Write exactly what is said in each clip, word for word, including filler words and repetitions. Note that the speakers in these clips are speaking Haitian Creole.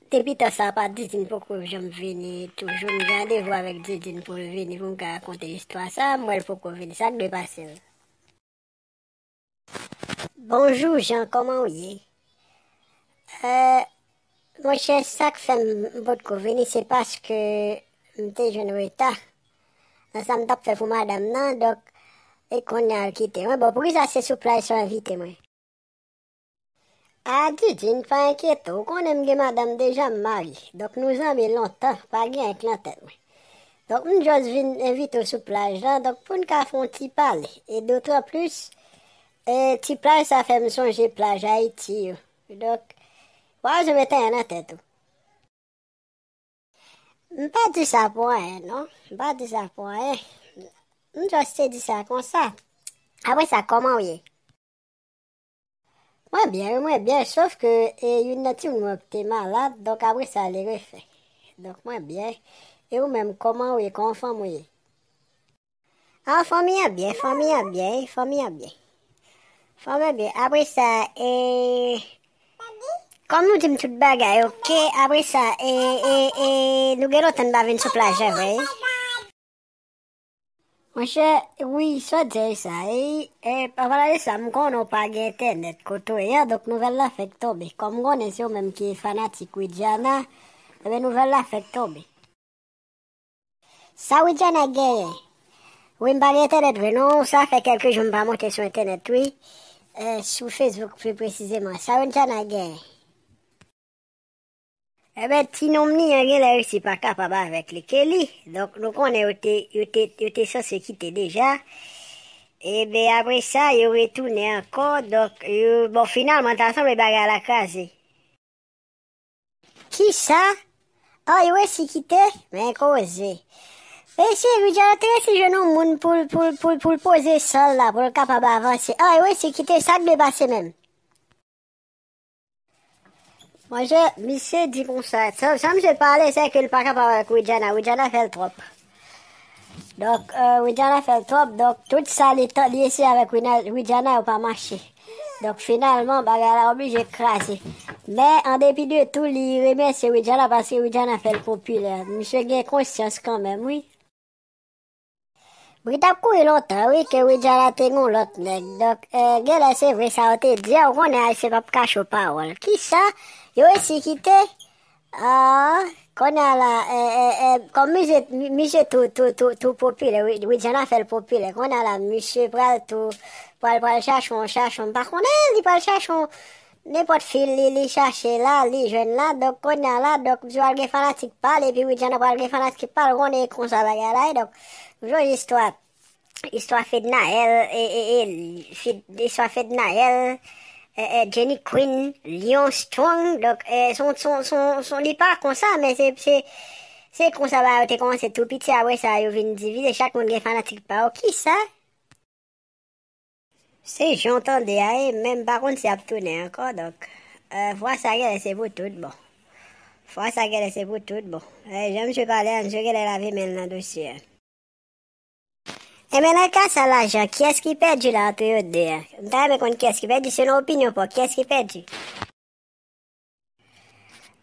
Depi tan sa pa Didine poko janm vini toujou. M gen randevou avèk Didine pou l vini pou m ka rakonte istwa sa. M wè l poko vini. Sa k dwe pase l? Bonjou, Jan, kòman w ye? Euh, monchè, sa k fè m potko vini, se paske m te jwenn reta. Nan sa m t ap fè pou madanm nan, donk, e kounye a l kite mwen. Bon, poukisa se sou plaj sa w envite mwen? A, Didine, pa enkyete w, ou konnen m gen madanm deja, m marye. Donk, nou zanmi lontan, pa gen anyen k nan tèt mwen. Donk, m just vin envite w sou plaj la, donk, pou n ka fè yon ti pale. E dotan plis, e, ti plaj sa fè m sonje plaj Ayiti yo. Donk, w pa bezwen mete anyen nan tèt ou. M pa di sa pou anyen, non. M pa di sa pou anyen. M just te di sa konsa. Apre sa, kòman w ye? Mwen byen, wi, mwen byen. Sof ke, e, youn nan timoun mwen te malad, donk apre sa, li refè. Donk, mwen byen. E ou menm, kòman w ye? Kòman fanmi w ye? A, fanmi an byen, fanmi an byen, wi, fanmi an byen. Fanmi an byen. Apre sa, e, kòm nou di m tout bagay, oke? Apre sa, e, e, e, nou gen lontan n pa vin sou plaj la, vre, wi. Monchè, wi, sa w di a e sa, e, e, an palan de sa, m konnen w pa gen entènèt kote w ye a, donk nouvèl la fèk tonbe. Kòm m konnen se ou menm ki fanatik Widiana, ebyen nouvèl la fèk tonbe. Sa Widiana genyen? Wi, m pa gen entènèt vre non, sa fè kèlke jou m pa monte sou entènèt, wi. E, sou Facebook, pli presizeman. Sa Widiana genyen? Enben, ti nonm li an genlè resi pa kapab avèk li. Ke li, donk, nou konnen yo te, yo te, yo te sanse kite deja. Enben, apre sa, yo retounen ankò. Donk, yo, bon, finalman, ta sanble bagay la kraze. Kisa? An, yo resi kite? Men koze. Mesye, Widiana te resi jwenn yon moun pou l, pou l, pou l, pou l poze san l la, pou l kapab avanse. An, yo resi kite, sa k dwe pase menm? Monchè, misye di konsa, sa, sa misye pale, se ke l pa kapab avèk Widiana. Widiana fè l twòp. Donk, e, Widiana fè l twòp. Donk, tout sa li, li eseye avèk Wina-, Widiana, yo pa mache. Donk, finalman, bagay la oblije kraze. Men, an depi de tou, li remèsye Widiana paske Widiana fè l popilè. Misye gen konsyans kanmenm, wi. Bri t ap kouri lontan, wi, ke Widiana te gen yon lòt nèg. Donk, e, genlè se vre sa yo te di a, ou konnen Ayisyen p ap kache yon pawòl. Kisa? Yo resi kite? A, kounye a la, e, e, e, kòm misye, mi-, misye tou, tou, tou, tou popilè, wi, Widiana fè l popilè. Kounye a la, misye pral tou, pral, pral chache yon, chache yon, m pa konnen, li pral chache yon, nenpòt fi li, li chache la, li jwenn la. Donk, kounye a la, donk, misye pral gen fanatik pa l, epi Widiana pral gen fanatik pa l, ou konnen e konsa bagay la ye. Donk, nou jwenn istwa, istwa Fednaelle, e, e, e, Fed-, istwa Fednaelle, e, e, Jenny Queen, Lion Strong. Donk, e, son, son, son, son, li pa konsa, men se, se, se konsa bagay yo te kòmanse tou piti, apre sa, yo vin divize, chak moun gen fanatik pa yo. Kisa? Se jan w tande a ye, men m pa konn si y ap tounen ankò, donk, e, fwa sa genlè se pou tout bon. Fwa sa genlè se pou tout bon. E, jan misye pale a, misye genlè lave men l nan dosye a. Enben, nan ka sa la, Jan, kiyès ki pèdi la ant yo de a? M ta renmen konn kiyès ki pèdi, selon opinyon pa w, kiyès ki pèdi?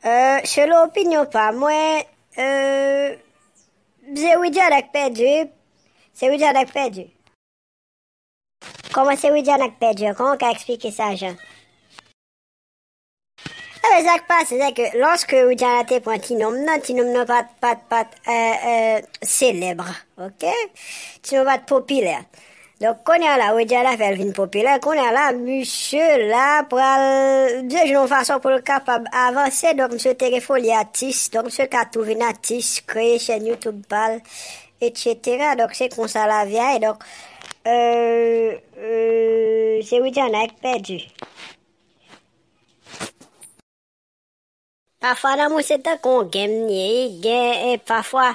E, selon opinyon pa mwen, e, se Widiana k pèdi, wi. Se Widiana k pèdi. Kòman se Widiana k pèdi an? Kòman w ka eksplike sa, Jan? Ebyen, sa k pase, se ke lòske Widiana te pran ti nonm nan, ti nonm nan pa t, pa t, pa t, e, e, selèb, oke? Ti nonm pa t popilè. Donk, kounye a la, Widiana fè l vin popilè. Kounye a la, misye la pral, misye jwenn yon fason pou l kapab avanse. Donk, misye te gen foli atis. Donk, misye ka tou vin atis, kreye chèn YouTube pa l, et cetera. Donk, se konsa lavi a ye. Donk, e, e, se Widiana k pèdi. Pafwa, lanmou se tankou yon game li ye, gen, e, pafwa,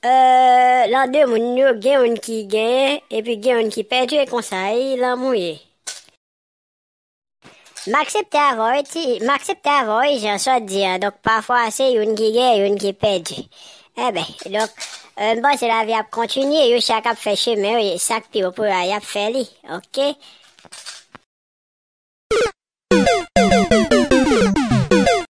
e, lan de moun yo, gen youn ki genyen, epi gen youn ki pèdi, e konsa, e, lanmou ye. M aksepte avè w, wi, ti, m aksepte avè w, wi, jan sa w di an. Donk, pafwa, se youn ki genyen, youn ki pèdi. Enben, donk, e, m panse lavi ap kontinye, yo chak ap fè chemen yo, e sa k pi bon pou yo a, y ap fè li, oke?